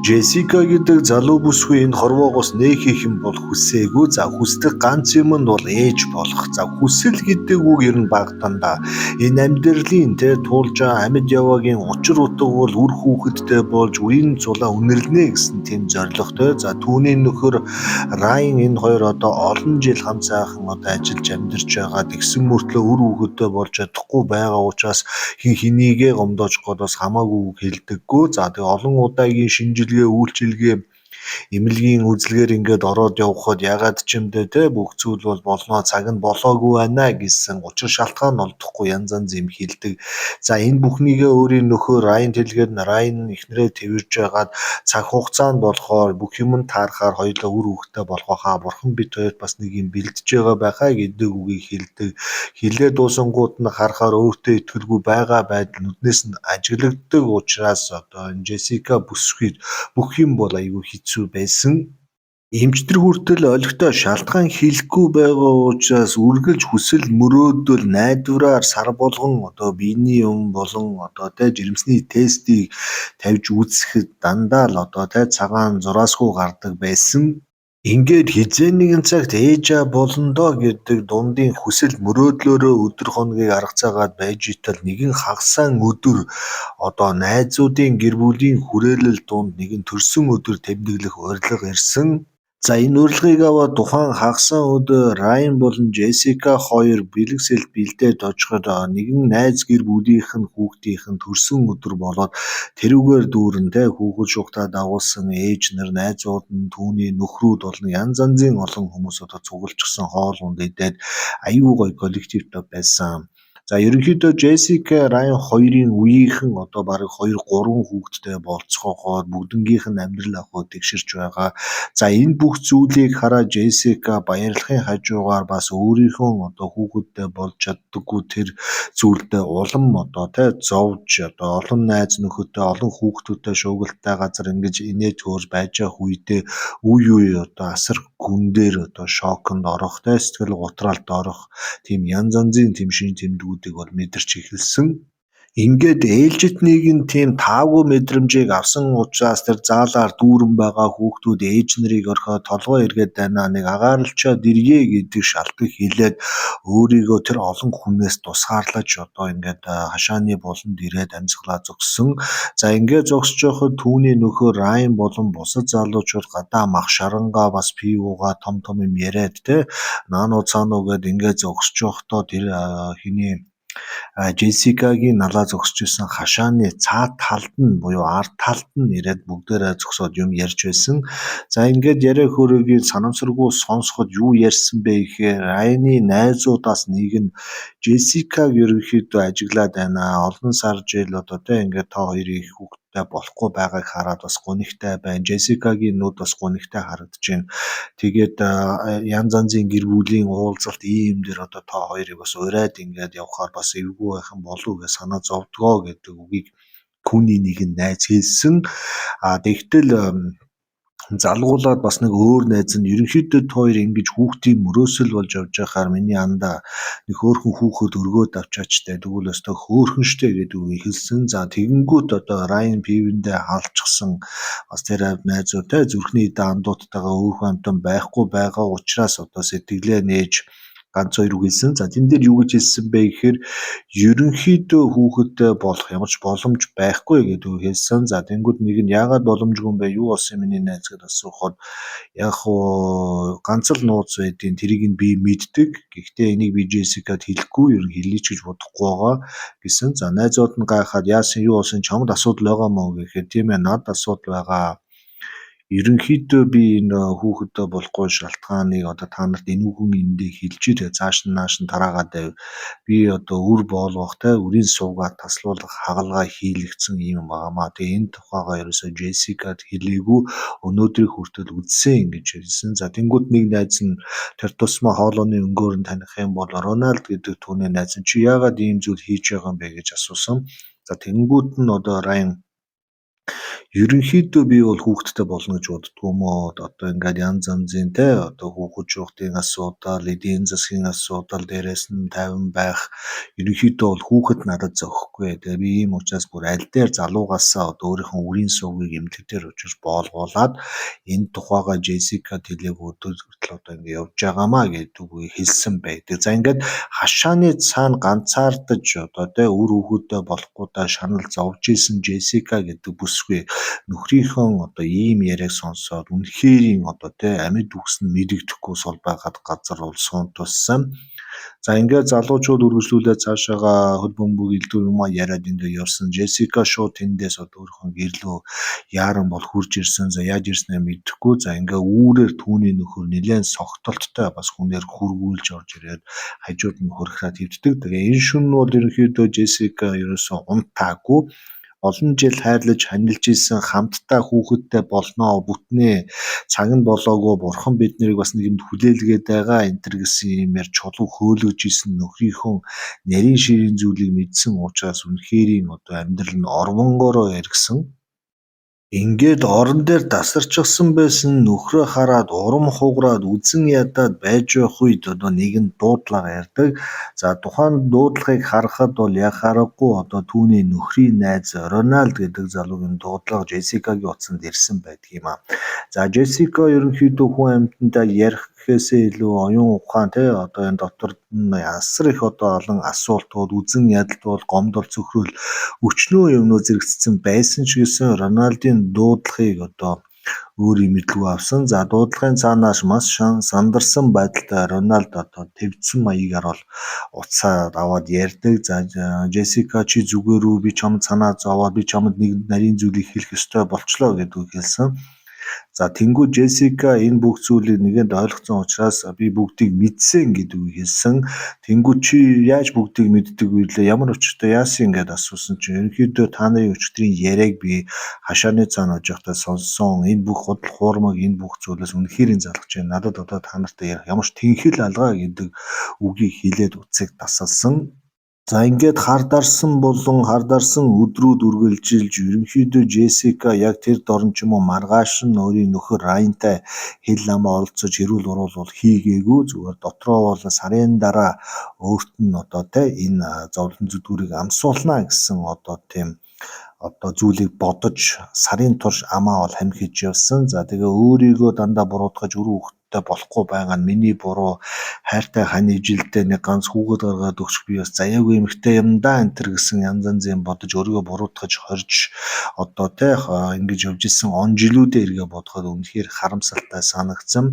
Джессика гэдэг залуу бүсгүй энэ хорвоогоос нээхийх юм бол хүсээгүй. За, хүсдэг ганц юм нь бол ээж болох. За, хүсэл гэдэг үг ер нь багтандаа энэ амьдралын тэ туулж байгаа амьд яваагийн учир утга бол үр хүүхэдтэй болж үеийн цулаа үнэрлэнэ гэсэн тийм зорилготой. За, түүний нөхөр Райн энэ хоёр одоо олон жил хамт сайхан одоо ажиллаж амьдарч байгаа. Тэгсэн мөртлөө үр хүүхэдтэй болж чадахгүй байгаа учраас хэн хэнийгээ гомдоож гоод бас хамаагүй үг хэлдэггүй. За, тэгээ олон удаагийн шинжилгээ, үйлчилгээ, эмнэлгийн үзлэгээр ингээд ороод явхад ягаад ч юм бэ те бүх зүйл бол болно, цаг нь болоогүй байна гэсэн учир шалтгаан олдохгүй янз янз юм хэлдэг. За, энэ бүхнийгээ өөрийн нөхөр Райан хэлгээд Райан эхнэрээ тэрвэрж байгаад цаг хугацаа нь болохоор бүх юм нь таарахаар хоёулаа үр хүүхэдтэй болох байхаа, бурхан бид хоёрт бас нэг юм бэлдэж байгаа байхаа гэдэг үгийг хэлдэг. Хэлээ дуусангууд нь харахаар өөртөө итгэлгүй байгаа байдал нүднээс нь ажиглагддаг учраас одоо энэ Джессика бүсгүйд бүх юм бол аюу хэцүү байсан. Эмч нар хүртэл олигтой шалтгаан хэлэхгүй байгаа учраас үргэлж хүсэл мөрөөдөл найдвараар сар болгон одоо биений юм болон одоо тэ жирэмсний тестийг тавьж үзэхэд дандаа л одоо тэ цагаан зураасгүй гардаг байсан. Ингээд хэзээ нэгэн цагт ээжээ болно доо гэдэг дундын хүсэл мөрөөдлөөрөө өдөр хоногийг аргацаагаад байж итал нэгэн хагасаан өдөр одоо найзуудын гэр бүлийн хүрээлэл дунд нэгэн төрсөн өдөр тэмдэглэх урилга ирсэн. За, энэ урилгыг аваад тухайн хагасаан өдөр Райан болон Джессика хоёр бэлэг сэлд бэлдээд очиход нэгэн найз гэр бүлийнх нь хүүхдийнх нь төрсөн өдөр болоод тэрүүгээр дүүрэн тэ хүүхэд шугатаа дагуулсан ээж нар, найзууд нь, түүний нөхрүүд болон янз янзын олон хүмүүс одоо цуглуулчихсан хоол унд идээд аюу гоё коллективтой байсан. За, ерөнхийдөө Джессика Райан хоёрын үеийнхэн одоо бараг 2 3 хүүхэдтэй болцоогоод бүгднгийнх нь амьдрал ахуй тэгшэрч байгаа. За, энэ бүх зүйлийг хараад Джессика баярлахын хажуугаар бас өөрийнхөө одоо хүүхэдтэй болж чаддаггүй тэр зүйлдээ улам одоо тэ зовж, одоо олон найз нөхөдтэй, олон хүүхдүүдтэй шуугилттай газар ингэж инээж хөөр байж байгаа үедээ үе үе одоо асар гүн дээр одоо шоконд орох, тэ сэтгэл гутралд орох тийм янз янзын тийм шинж тэмдгүүдийг бол мэдэрч эхэлсэн. Ингээд ээлжит нэг нь тийм таагүй мэдрэмжийг авсан учраас тэр заалаар дүүрэн байгаа хүүхдүүд ээж нарыг орхиод толгой эргээд дайнаа нэг агаарлчаад ирье гэдэг шалтгаан хэлээд өөрийгөө тэр олон хүнээс тусгаарлаж одоо ингээд хашааны буланд ирээд амьсгалаа зогссон. За, ингээд зогсож байхад түүний нөхөр Райан болон бусад залуучууд гадаа мах шарангаа бас пивуугаа том том юм яриад те наануу цаануу гээд ингээд зогсож байхдаа тэр хэний Джессикагийн налаа зогсож байсан хашааны цаад талд нь буюу ард талд нь ирээд бүгдээрээ зогсоод юм ярьж байсан. За, ингээд яриа хөрөгийг санамсаргүй сонсоход юу ярьсан бэ гэхээр Райаны найзуудаас нэг нь Джессикаг ерөнхийдөө ажиглаад байна. Олон сар жил одоо тэ ингээд та хоёрын хүүхэдтэй болохгүй байгааг хараад бас гунигтай байна. Джессикагийн нүд бас гунигтай харагдаж байна. Тэгээд янз янзын гэр бүлийн уулзалт ийм дээр одоо та хоёрыг бас урайд ингээд явхаар бас эвгүй байх юм болов уу гэж санаа зовдгоо гэдэг үгийг түүний нэгэн найз хэлсэн. А тэгтэл залгуулаад бас нэг өөр найз нь ерөнхийдөө та хоёр ингэж хүүхдийн мөрөөсөл болж явж байхаар миний андаа нэг хөөрхөн хүүхэд өргөөд авчаач тэ тэгвэл өстой хөөрхөн штэ гэдэг үгийг хэлсэн. За, тэгэнгүүт одоо Райан пивэндээ халчихсан бас тэр найзуудтай зүрхний эдэн андуудтайгаа өөхөн амтан байхгүй байгаа учраас одоо сэтгэлээ нээж ганц хоёр үг хэлсэн. За, тэн дээр юу гэж хэлсэн бэ гэхээр ерөнхийдөө хүүхэдтэй болох ямар ч боломж байхгүй гэдэг үг хэлсэн. За, тэнгүүд нэг нь яагаад боломжгүй юм бэ? Юу болсон миний найз гэдээ асуухад яг уу ганц л нууц байдیں۔ Тэрийг нь би мэддэг. Гэхдээ энийг би Джессикад хэлэхгүй, ер нь хэлье ч гэж бодохгүй байгаа гэсэн. За, найзууд нь гайхаад яасан, юу болсон, чамд асуудал байгаа мó гэхэд тийм ээ, надад асуудал байгаа. Ерөнхийдөө би энэ хүүхэдтэй болохгүй шалтгааныг одоо та нарт энүүхэн эндээ хэлж ирээ, цааш нь нааш нь тараагаад байв. Би одоо үр боолгох те үрийн сувгаа таслуулах хагалгаа хийлэгдсэн юм байгаамаа. Тэгээ энэ тухайгаа ерөөсөө Джессикад хэлээгүй, өнөөдрийг хүртэл үдсэн гэж хэлсэн. За, тэнгүүд нэг найз нь тэр тусмаа хоолойны өнгөөр нь таних юм бол Роналд гэдэг түүний найз нь чи яагаад ийм зүйл хийж байгаа юм бэ гэж асуусан. За, тэнгүүд нь одоо Райан Ерөнхийдөө би бол хүүхэдтэй болно гэж боддгоо юм уу. Одоо ингээд янз янзын те одоо хүүхэд жуухтын асуудал, эдийн засгийн асуудал, дээрээс нь тайван байх. Ерөнхийдөө бол хүүхэд надад зохихгүй. Тэгээ би ийм учраас бүр аль дээр залуугаасаа одоо өөрийнхөө үрийн сувгийг эмнэлэг дээр очиж боолгуулад энэ тухайгаа Джессикад хэлээг өдөр хүртэл одоо ингээд явж байгаамаа гэдэг үгийг хэлсэн байдаг. За ингээд хашааны цаана ганцаардаж одоо те үр хүүхэдтэй болохгүйдээ шанал зовж исэн Джессика гэдэг бүсгүй нөхрийнхөө одоо ийм яриаг сонсоод үнэхээрийн одоо те амьд үгс нь мэдэгдэхгүй сул байгаад газар бол суун туссан. За ингээд залуучууд үргэлжлүүлээд цаашаагаа хөл бөмбөг элдв юмаа яриад ингээд явсан. Джессика шууд тэндээс одоо өөрийнхөө гэрлөө яаран бол хурж ирсэн. За яаж ирснээ мэдэхгүй. За ингээ үүрээр түүний нөхөр нэлээд согтолттой бас хүнээр хүргүүлж орж ирээд хажууд нь хөрхраад хэвддэг. Тэгээ энэ шөнө бол ерөнхийдөө Джессика ерөөсөө унтаагүй. Олон жил хайрлаж хамилж исэн хамтдаа хүүхэдтэй болноо бүтнээ цаг нь болоогүй бурхан бид нарыг бас нэг юмд хүлээлгээд байгаа энэ төр гэсэн юмэр чулуу хөөлөж исэн нөхрийнхөө нарийн ширийн зүйлийг мэдсэн учраас үнэхэрийн одоо амьдрал нь орвонгоороо эргэсэн. Ингээд орон дээр тасарчихсан байсан нөхрөө хараад урам хугараад үзэн ядаад байж байх үед одоо нэгэн дуудлага ярьдаг. За тухайн дуудлагыг харахад бол яг аргагүй одоо түүний нөхрийн найз Роналд гэдэг залуугийн дуудлага Джессикагийн утсанд ирсэн байдаг юм аа. За Джессика ерөнхийдөө хүн амьтантай ярих гэхээсээ илүү оюун ухаан те одоо энэ дотор нь асар их одоо олон асуултууд, үзэн ядалтууд, гомдол цөхрөл өчнөө юмнууд зэрэгцсэн байсан ч гэсэн Роналдын дуудлагыг одоо өөрийн мэдлгүй авсан. За дуудлагын цаанаас маш сандарсан байдалтай Роналд одоо твдсэн маягаар бол утсаа аваад ярьдаг. За Джессика чи зүгээр үү? Би чамд санаа зовоод би чамд нэг нарийн зүйлийг хэлэх ёстой болчлоо гэдэг үг хэлсэн. За тэнгуү Джессика энэ бүх зүйлийг нэгэнд ойлгоцсон учраас би бүгдийг мэдсэн гэдэг үг хэлсэн. Тэнгүү чи яаж бүгдийг мэддэг вэ? Ямар учиртай яасан ингээд асуусан чинь ерөнхийдөө та нарын өчигдрийн яриаг би хашааны цаана очиж байхдаа сонссон. Энэ бүх худал хуурмаг энэ бүх зүйлээс үнэхээр залгаж байна. Надад одоо та нартай ярих ямар ч тэнхэл алгаа гэдэг үгийг хэлээд утсыг тасалсан. За ингээд хардарсан болон хардарсан өдрүүд үргэлжилж ерөнхийдөө Джессика яг тэр дорн ч юм уу маргааш нь өөрийн нөхөр Райантай хэл амаа олцож хэрүүл уруул бол хийгээгүй. Зүгээр дотроо бол сарын дараа өөрт нь одоо те энэ зовлон зүдгүүрийг амсуулна гэсэн одоо тийм одоо зүйлийг бодож сарын турш амаа бол хамхиж явсан. За тэгээ өөрийгөө дандаа буруутгаж үр хүүхэдтэй болохгүй байгаа нь миний буруу, хайртай хань ижилдээ нэг ганц хүүхэд гаргаад өгчих би бас заяагүй эмэгтэй юм да энэ төр гэсэн янз янзын бодож өөрийгөө буруутгаж хорж одоо те ингэж явж исэн он жилүүдээ эргээ бодоход үнэхээр харамсалтай санагдсан.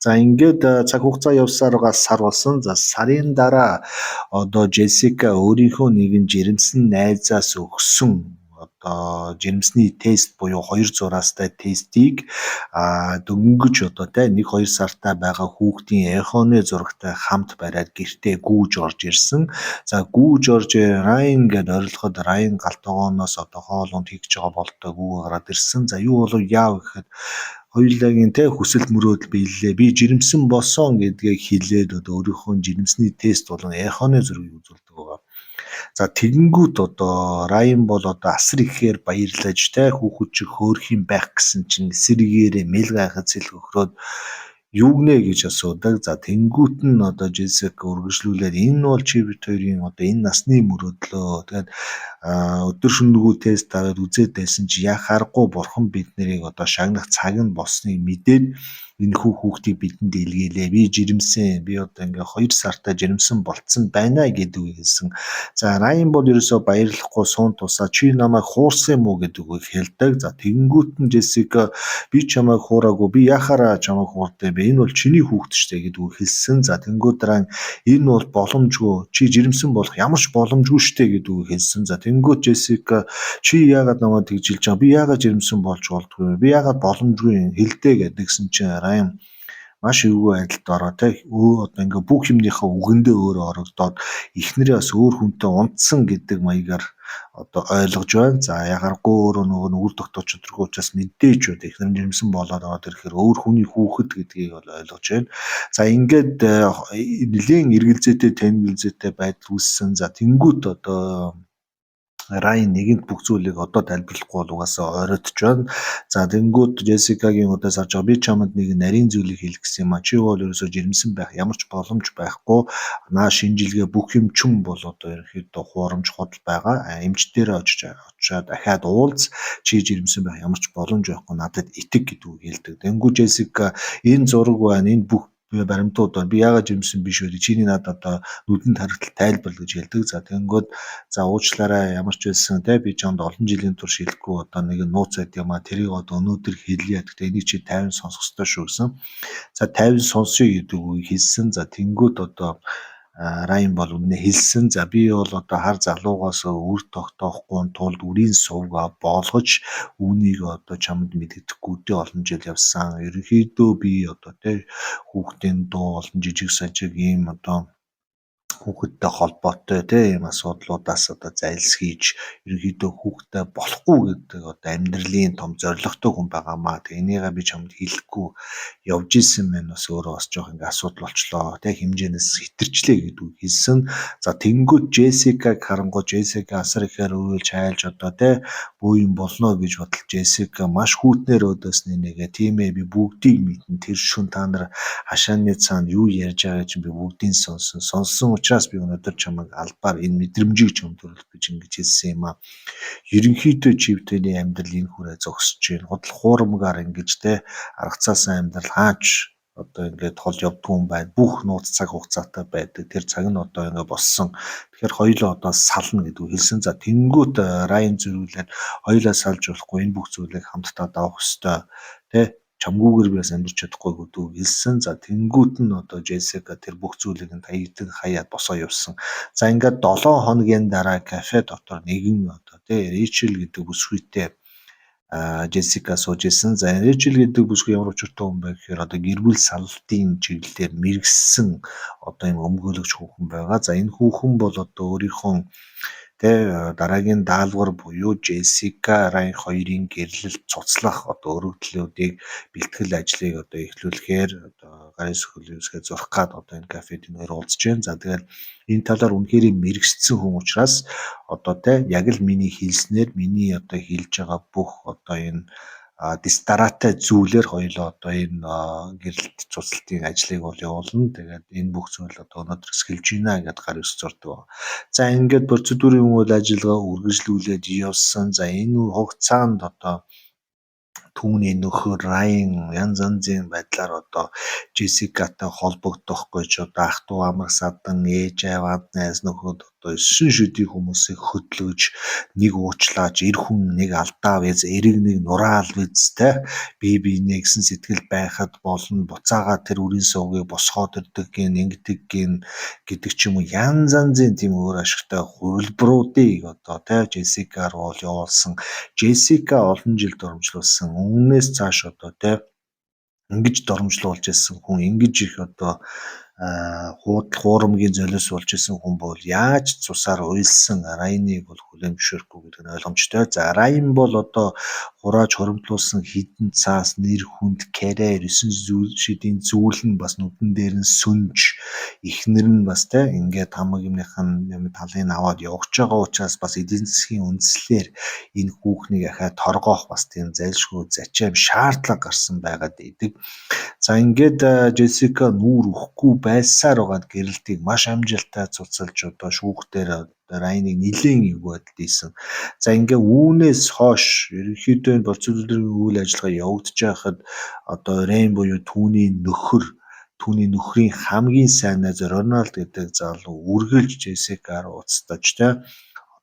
За ингээд цаг хугацаа явсаар байгаа сар болсон. За сарын дараа одоо Джессика өөрийнхөө нэгэн жирэмсэн найзаас өгсөн одоо жирэмсний тест буюу 2 зураастай тестийг дөнгөж одоо те 1-2 сартай байгаа хүүхдийн эхоны зурагтай хамт бариад гэртээ гүүж орж ирсэн. За гүүж орж Райан гэд орилоход Райан гал тогооноос одоо хоол унд хийх гэж байгаа болтой гүүгээ гараад ирсэн. За юу болов яав гэхэд хоёулаагийн те хүсэл мөрөөдөл биеллээ. Би жирэмсэн болсон гэдгээ хэлээд одоо өөрийнхөө жирэмсний тест болон эхоны зургийг үзүүлдэг байгаа. За тэгэнгүүт одоо Райан бол одоо асар ихээр баярлаж те хүүхэд чи хөөрөх юм байх гэсэн чинь эсэргээрээ мэл гайхаж сэлэх өхрөөд юу гинэ гэж асуудаг. За тэнгүүт нь одоо Джессика үргэлжлүүлээд энэ бол чи бит хоёрын одоо энэ насны мөрөөдлөө. Тэгээд өдөр шөнөгүй тест аваад үзээд байсан чи яах аргагүй бурхан бид нарыг одоо шагнах цаг нь болсныг мэдээд энэхүү хүүхдийг бидэнд илгээлээ. Би жирэмсэн. Би одоо ингээ 2 сартай жирэмсэн болцсон байна гэдэг үг хэлсэн. За Райан бол ерөөсөө баярлахгүй суун тусаа чи намайг хуурсан юм уу гэдэг үг хэлдэг. За тэгэнгүүт нь Джессика би чамайг хуураагүй. Би яхаараа чамайг хуурдаа бэ? Энэ бол чиний хүүхэд штэ гэдэг үг хэлсэн. За тэнгүүд Райан энэ бол боломжгүй. Чи жирэмсэн болох ямар ч боломжгүй штэ гэдэг үг хэлсэн. За тэнгүүд Джессика чи яагаад намайг тэгж хэлж байгаа? Би яагаад жирэмсэн болж болдгүй юм? Би яагаад боломжгүй юм? Хэлдэ гэдгсэн чинь Райан маш эвгүй байдалд ороо те өө одоо ингээ бүх юмныхаа үгэндээ өөрөө орогдоод эхнэрээ бас өөр хүнтэй унтсан гэдэг маягаар одоо ойлгож байна. За ягаргүй өөрөө нөгөө нь үр тогтоож чадргүй учраас мэдээж үү эхнэр нь жирэмсэн болоод ороод ирэхээр өөр хүний хүүхэд гэдгийг бол ойлгож байна. За ингээд нэлээн эргэлзээтэй тэнгэлзээтэй байдал үүссэн. За тэнгүүт одоо Райн нэгэнт бүх зүйлийг одоо тайлбарлахгүй бол угаасаа оройтж байна. За тэгэнгүүт Джессикагийн удаас харж байгаа би чамд нэг нарийн зүйлийг хэлэх гэсэн юм а. Чи бол ерөөсөө жирэмсэн байх ямар ч боломж байхгүй. Наа шинжилгээ бүх юм чүм бол одоо ерөнхийдөө хуурамч худал байгаа. Эмч дээр очиж очиад дахиад уулз чи жирэмсэн байх ямар ч боломж байхгүй надад итэг гэдэг үг хэлдэг. Тэгэнгүүт Джессика энэ зураг байна. Энэ бүх баримтууд байна. Би яагаад жирэмсэн биш вэ? Чиний надад одоо нүдэнд харагдал тайлбарл гэж хэлдэг. За тэгэнгүүт за уучлаарай ямар ч байсан те би чамд олон жилийн турш хэлэхгүй одоо нэг нууц байд юм а. Тэрийг одоо өнөөдөр хэлье. Гэхдээ энийг чи 50 сонсох ёстой шүү гэсэн. За 50 сонсъё гэдэг үгийг хэлсэн. За тэнгүүт одоо Райн бол үнэнээ хэлсэн. За би бол одоо хар залуугаас үр тогтоохгүй тулд үрийн сувга боолгож үүнийг одоо чамд мэддэхгүй дээ олон жил явсан. Ерөнхийдөө би одоо тэ хүүхдийн дуу олон жижиг сажиг ийм одоо хүүхэдтэй холбоотой тийм асуудлуудаас одоо зайлсхийж ерөнхийдөө хүүхэдтэй болохгүй гэдэг одоо амьдралын том зорилготой хүн байгаамаа. Тэгээ энийгээ би чамд хэлэхгүй явж исэн мэн бас өөрөө бас жоох ингээ асуудал болчлоо. Тэ хэмжээнээс хэтэрчлээ гэдэг үг хэлсэн. За тэнгүүт Джессикаг харангуй Джессика асар ихээр уйлж хайлж одоо тэ бөө юм болно гэж бодол Джессика маш хүүтнэр өдөөс нэнэгээ тийм ээ би бүгдийг мэднэ. Тэр шүн та нар хашааны цаана юу ярьж байгааг чинь би бүгдийг сонсон. Сонсон учраас би өнөөдөр чамайг албаар энэ мэдрэмжийг чамд төрүүлэх гэж ингэж хэлсэн юм аа. Ерөнхийдөө чи тэний амьдрал энэ хүрээ зогсож байна. Худал хуурамгаар ингэж те аргацаасан амьдрал хаач одоо ингээд хол явдгүй юм байна. Бүх нууц цаг хугацаатай байдаг. Тэр цаг нь одоо ингээд болсон. Тэгэхээр хоёулаа одоо сална гэдэг үг хэлсэн. За тэнгүүт Райн зөрүүлээд хоёулаа салж болохгүй энэ бүх зүйлийг хамтдаа давах ёстой. Тэ чамгүйгээр би бас амьдарч чадахгүй гэдэг үг хэлсэн. За тэнгүүт нь одоо Джессика тэр бүх зүйлийг нь таягдан хаяад босоо явсан. За ингээд 7 хоногийн дараа кафе дотор нэгэн одоо тий Рэйчел гэдэг бүсгүйтэй Джессика сууж исэн. За Рэйчел гэдэг бүсгүй ямар учиртай хүн бэ гэхээр одоо гэр бүл салалтын чиглэлээр мэргэссэн одоо юм өмгөөлөгч хүүхэн байгаа. За энэ хүүхэн бол одоо өөрийнхөө тэ дараагийн даалгавар буюу Джессика Райн хоёрын гэрлэлт цуцлах одоо өргөдлүүдийг бэлтгэл ажлыг одоо эхлүүлэхээр одоо гарын сөхөл үсгээ зурх гад одоо энэ кафед энэ хоёр уулзж байна. За тэгэл энэ талаар үнэхээр мэргэжсэн хүн учраас одоо тэ яг л миний хэлснээр миний одоо хэлж байгаа бүх одоо энэ дистараатай зүйлээр хоёулаа одоо энэ гэрэлт цуцлалтын ажлыг бол явуулна. Тэгээд энэ бүх зүйл одоо өнөөдөр эхэлж байна гэдээ гар ёс зурдаг. За ингээд процедурын үйл ажиллагаа үргэлжлүүлээд явсан. За энэ хугацаанд одоо түүний нөхөр Райн янз янзын байдлаар одоо Джессикатай холбогдох гэж одоо ах トゥ амрах садан ээж аав ад найз нөхөд одоо 9 шүдий хүмүүсийг хөдлөж нэг уучлаач эр хүн нэг алдаа виз эрэг нэг нураал виз те бие биенээ гэсэн сэтгэл байхад болно буцаагаа тэр үрийн сувгийг босгоод ирдэг гин ингэдэг гин гэдэг ч юм уу янз янзын тийм өөр ашигтай хувилбаруудыг одоо те Джессикаар бол явуулсан. Джессика олон жил доромжлуулсан. Үүнээс цааш одоо те ингэж доромжлуулж ирсэн хүн ингэж их одоо хуудал хуурамгийн золиос болж исэн хүн бол яаж цусаар уйлсан Райныг бол хүлээн зөвшөөрөхгүй гэдэг нь ойлгомжтой. За Райн бол одоо хурааж хоримтлуулсан хэдэн цаас нэр хүнд карьер 9 шидийн зүйл нь бас нүдэн дээр нь сөнж эхнэр нь бас те ингээд хамаг юмных нь юм талыг аваад явж байгаа учраас бас эдийн засгийн үндслээр энэ хүүхнийг ахаа торгоох бас тийм зайлшгүй зачаам шаардлага гарсан байгаад идэг. За ингээд Джессика нүүр өгөхгүй байсаар байгаад гэрэлтийг маш амжилттай цуцалж одоо шүүхтэр Райныг нэлээн эвгүй байдалд ийсэн. За ингээ үүнээс хойш ерөнхийдөө энэ процедурын үйл ажиллагаа явагдаж байхад одоо Рейн буюу түүний нөхөр түүний нөхрийн хамгийн сайн найз Роналд гэдэг залуу үргэлж Джессикаар ууцдаж те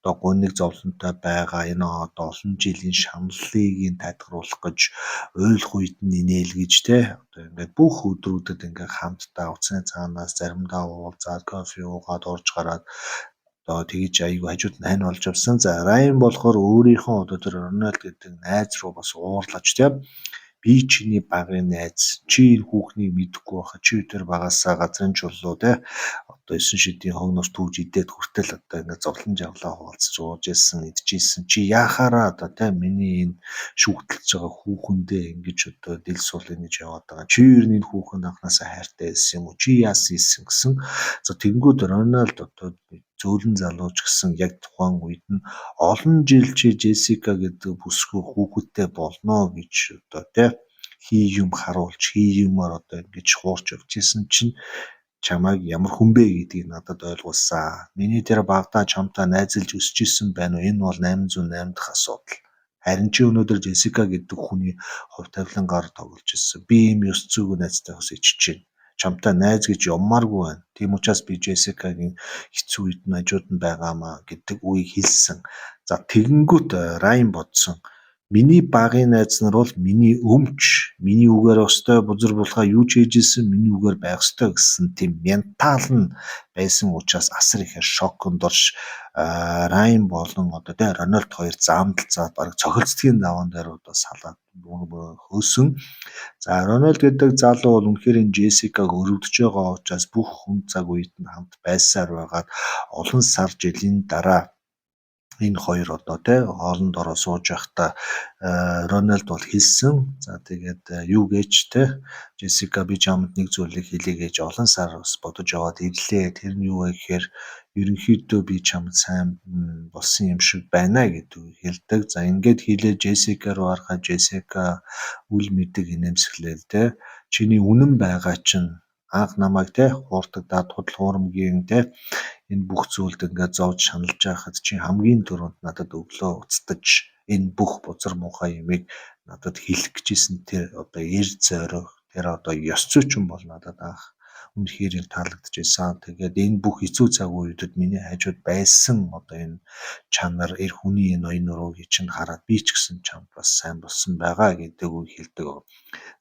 одоо гуниг зовлонтой байгаа энэ одоо олон жилийн шаналлыг нь тайлгаруулах гэж уйлах үед нь инээлгэж те одоо ингээд бүх өдрүүдэд ингээд хамтдаа утасны цаанаас заримдаа уулзаад кофе уугаад орж гараад одоо тэгэж айгүй хажууд нь хань болж авсан. За Райан болохоор өөрийнхөө одоо тэр Роналд гэдэг найз руу бас уурлаж те би чиний багын найз, чи энэ хүүхнийг мэдэхгүй байхад чи тэр багаасаа газрын чулуу те одоо 9 шидийн хогнор түүж идээд хүртэл одоо ингээд зовлон жавлаа хуваалцаж ууж исэн, идэж исэн. Чи яхаараа одоо те миний энэ шүүхтэлж байгаа хүүхэндээ ингэж одоо дэл сул ингэж яваад байгаа. Чи ер нь энэ хүүхэнд анхнаасаа хайртай байсан юм уу? Чи яасан ийсэн гэсэн. За тэгэнгүүт Роналд одоо Зөөлөн залуу ч гэсэн яг тухайн үед нь олон жил чи Джессика гэдэг бүсгүй хүүхэдтэй болно гэж одоо тий хий юм харуулж, хий юмар одоо ингэж хуурч явж исэн чинь чамайг ямар хүн бэ гэдгийг надад ойлгуулсан. Миний тэр багадаа чамтай найзалж өсөж исэн байна уу? Энэ бол 808 дахь асуудал. Харин чи өнөөдөр Джессика гэдэг хүний хувь тавилангаар тоглож ирсэн. Би ийм ёс зүйн найзтайгаас ичж байна. Чамтай найз гэж явмааргүй байна. Тийм учраас би Джессикагийн хэцүү үед нь хажууд нь байгаамаа гэдэг үгийг хэлсэн. За тэгэнгүүт Райн бодсон. Миний багын найз нар бол миний өмч, миний үгээр ёстой бузар булхаа юу ч хийж исэн миний үгээр байх ёстой гэсэн тийм ментал нь байсан учраас асар ихээр шоконд орж Райн болон одоо тий Рональд хоёр заамдалцаад бараг цохилцдгийн даваан дээр одоо салаад хөөсөн. За Рональд гэдэг залуу бол үнэхээр энэ Джессикаг өрөвдөж байгаа учраас бүх хүн цаг үед нь хамт байсаар байгаад олон сар жилийн дараа энэ хоёр одоо тий хоолнд ороо сууж байхдаа Рональд бол хэлсэн. За тэгээд юу гэж тий Джессика би чамд нэг зүйлийг хэлье гэж олон сар бас бодож яваад ирлээ. Тэр нь юу вэ гэхээр ерөнхийдөө би чамд сайн болсон юм шиг байна гэдэг хэлдэг. За ингээд хэлээ Джессика руу харахад Джессика үл мэдэг инээмсэглээл тий чиний үнэн байгаа чинь анх намайг тий хууртагдаад худал хуурамгийн тий энэ бүх зүйлд ингээд зовж шаналж байхад чи хамгийн түрүүнд надад өглөө уцтаж энэ бүх бузар муухай юмыг надад хэлэх гэжсэн тэр одоо эр зориг тэр одоо ёс зүйчин бол надад анх үнэхээр таалагдчихсан. Тэгээд энэ бүх хэцүү цаг үеүүдэд миний хажууд байсан одоо энэ чанар, эр хүний энэ оюун нурууг чинь хараад би ч гэсэн чамд бас сайн болсон байгаа гэдэг үг хэлдэг.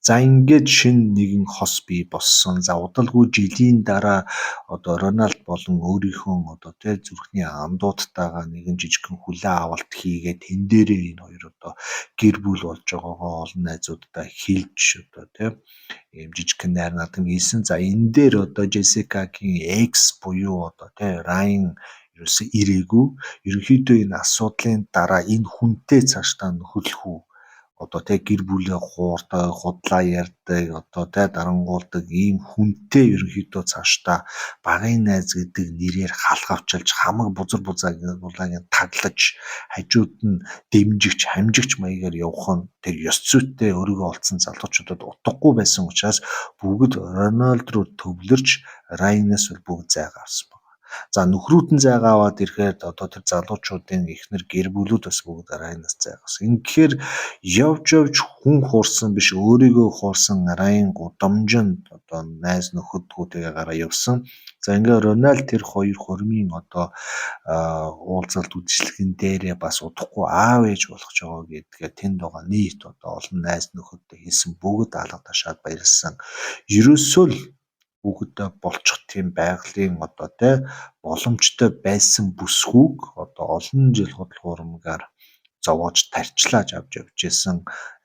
За ингээд шинэ нэгэн хос бий болсон. За удалгүй жилийн дараа одоо Роналд болон өөрийнхөө одоо тэ зүрхний андуудтайгаа нэгэн жижигхэн хүлээн авалт хийгээд тэн дээрээ энэ хоёр одоо гэр бүл болж байгаагаа олон найзуудтай хэлж одоо тэ ийм жижигхэн найр наадам хийсэн. За энэ дээр одоо Джессикагийн экс буюу одоо тэ Райн ерөөсөө ирээгүй. Ерөнхийдөө энэ асуудлын дараа энэ хүнтэй цаашдаа нөхөрлөх үү? Одоо тэ гэр бүлээ хуурдаг, худлаа ярьдаг, одоо тэ дарангуулдаг ийм хүнтэй ерөнхийдөө цаашдаа багын найз гэдэг нэрээр халахавчилж хамаг бузар булааг нь таглаж хажууд нь дэмжигч, хамжигч маягаар явах нь тэр ёс зүйтэй өөрийгөө олдсон залуучуудад утгагүй байсан учраас бүгд Роналд руу төвлөрч Райнаас бол бүгд зайгаа авсан байна. За нөхрүүд нь зайгаа аваад ирэхээр одоо тэр залуучуудын эхнэр гэр бүлүүд бас бүгд Райнаас зайгаа авсан. Ингэхээр явж явж хүн хуурсан биш өөрийгөө хуурсан Райн гудамжинд одоо найз нөхөдгүүтэйгээ гараа явсан. За ингээ Роналд тэр хоёр хормын одоо уулзалт үйлчлэгэн дээрээ бас удахгүй аав ээж болох ч байгаа гэдгээ тэнд байгаа нийт одоо олон найз нөхөдтэй хэлсэн бүгд алга ташаад баярлсан. Ерөөсөө л хүүхэдтэй болчих тийм байгалийн одоо тэ боломжтой байсан бүсгүйг одоо олон жил худал хуурмгаар зовоож тарчлааж авч явж исэн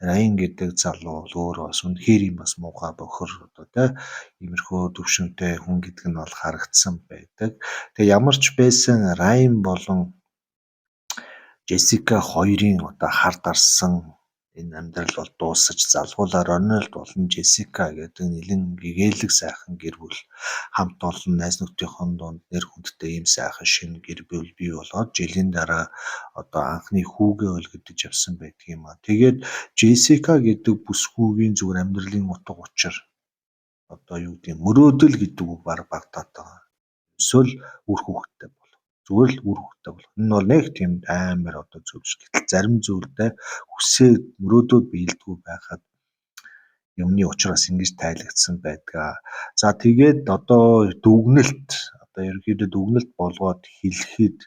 Райн гэдэг залуу бол өөрөө бас үнэхээр юм бас муухай бохир одоо тэ иймэрхүү төвшөнтэй хүн гэдэг нь бол харагдсан байдаг. Тэгээ ямар ч байсан Райн болон Джессика хоёрын одоо хар дарсан энэ амьдрал бол дуусаж залгуулаа Роналд болон Джессика гэдэг нэлээн гэгээлэг сайхан гэр бүл хамт олон найз нөхдийнхөө дунд нэр хүндтэй ийм сайхан шинэ гэр бүл бий болоод жилийн дараа одоо анхны хүүгээ өлгөдөж явсан байдаг юм а. Тэгээд Джессика гэдэг бүсгүйгийн зүгээр амьдралын утга учир одоо юу гэдэг мөрөөдөл гэдэг үг баг багтаатай. Эсвэл үр хүүхэдтэй болох. Зүгээр л үр хүүхэдтэй болох. Энэ бол нэг тийм амар одоо зүйл биш. Гэтэл зарим зүйлдээ хүсээд мөрөөдөөд биелдэггүй байхад юмны учраас ингэж тайлагдсан байдаг. За тэгээд одоо дүгнэлт одоо ерөнхийдөө дүгнэлт болгоод хэлэхэд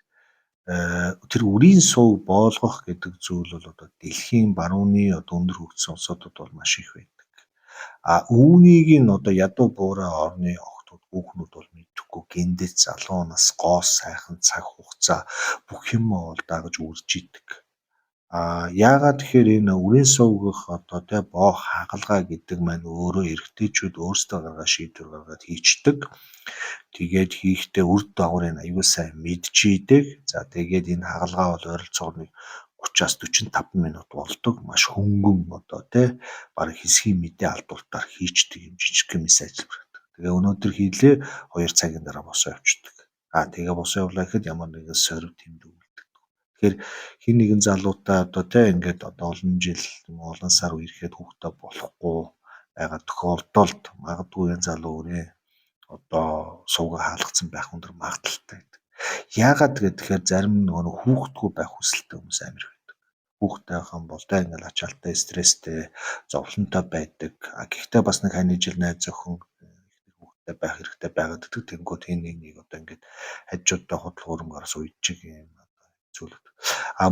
тэр үрийн сувг боолгох гэдэг зүйл бол одоо дэлхийн барууны одоо өндөр хөгжсөн улсуудад бол маш их байдаг. А үүнийг нь одоо ядуу буурай орны охтууд хүүхнүүд бол мэдэхгүй гэндэт залуу нас гоо сайхан цаг хугацаа бүх юм бол дагаж үрж идэг. А яагаад тэгэхээр энэ үрийн сувгах одоо тэ боо хагалгаа гэдэг маань өөрөө эрэгтэйчүүд өөрсдөө гаргаад шийдвэр гаргаад хийчдэг. Тэгээд хийхдээ үр дагаврыг аюул сайн мэдчихийдэг. За тэгээд энэ хагалгаа бол ойролцоогоор нэг 30-аас 45 минут болдог. Маш хөнгөн одоо тэ бараг хэсгийн мэдээ алдуултаар хийчдэг юм жижигхэн мис ажиллах. Тэгээ өнөөдөр хийлээ 2 цагийн дараа босоо явчихдаг. Тэгээ босоо явлаа гэхэд ямар нэгэн сорив тэмдэг үлддэг. Тэгэхээр хэн нэгэн залуутай одоо те ингээд одоо олон жил олон сар үерхэд хүүхдээ болохгүй байгаа тохиолдолд магадгүй энэ залуу өрөө одоо сувга хаалгацсан байх өндөр магадлалтай гэдэг. Яагаад гэхээр зарим нөгөө хүүхдгүй байх хүсэлтэй хүмүүс амар их байдаг. Хүүхдтэй байх юм бол тэ ингээл ачаалтай, стресстэй, зовлонтой байдаг. Гэхдээ бас нэг хань жил найз охин хүүхдтэй байх хэрэгтэй байгаад байдаг. Тэнгүүд хин нэг нэг одоо ингээд хажуудаа худал хуурмгаараас уйжиг юм одоо зүйл.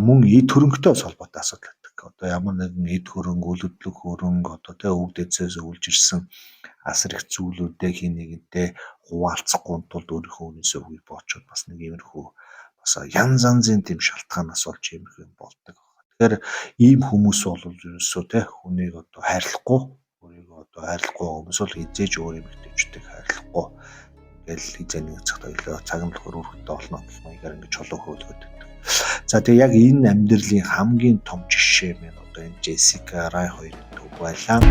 Мөн эд хөрөнгөтэй бас холбоотой асуудал байдаг. Одоо ямар нэгэн эд хөрөнгө, үл хөдлөх хөрөнгө, одоо тэ өвөг дээдсээс өвлж ирсэн асар их зүйлүүдээ хин нэгэнтэй хуваалцахгүй тулд өөрийнхөө үнээсээ үгүй боочод бас нэг иймэрхүү бас янз янзын тийм шалтгаанаас болж иймэрхүү юм болдог. Тэгэхээр ийм хүмүүс бол ерөөсөө те хүнийг одоо хайрлахгүй, өөрийгөө одоо хайрлахгүй хүмүүс бол хизээж өөр эмэгтэйчүүдийг хайрлахгүй. Ингээл хизээ нэг цагт ойлоо цаг нь болохоор өрхөдөө олно гэх маягаар ингээд чулуу хөөлгöd байдаг. За тэгээ яг энэ амьдралын хамгийн том жишээ мэн одоо энэ Джессика Рай хоёрын төв байлаа.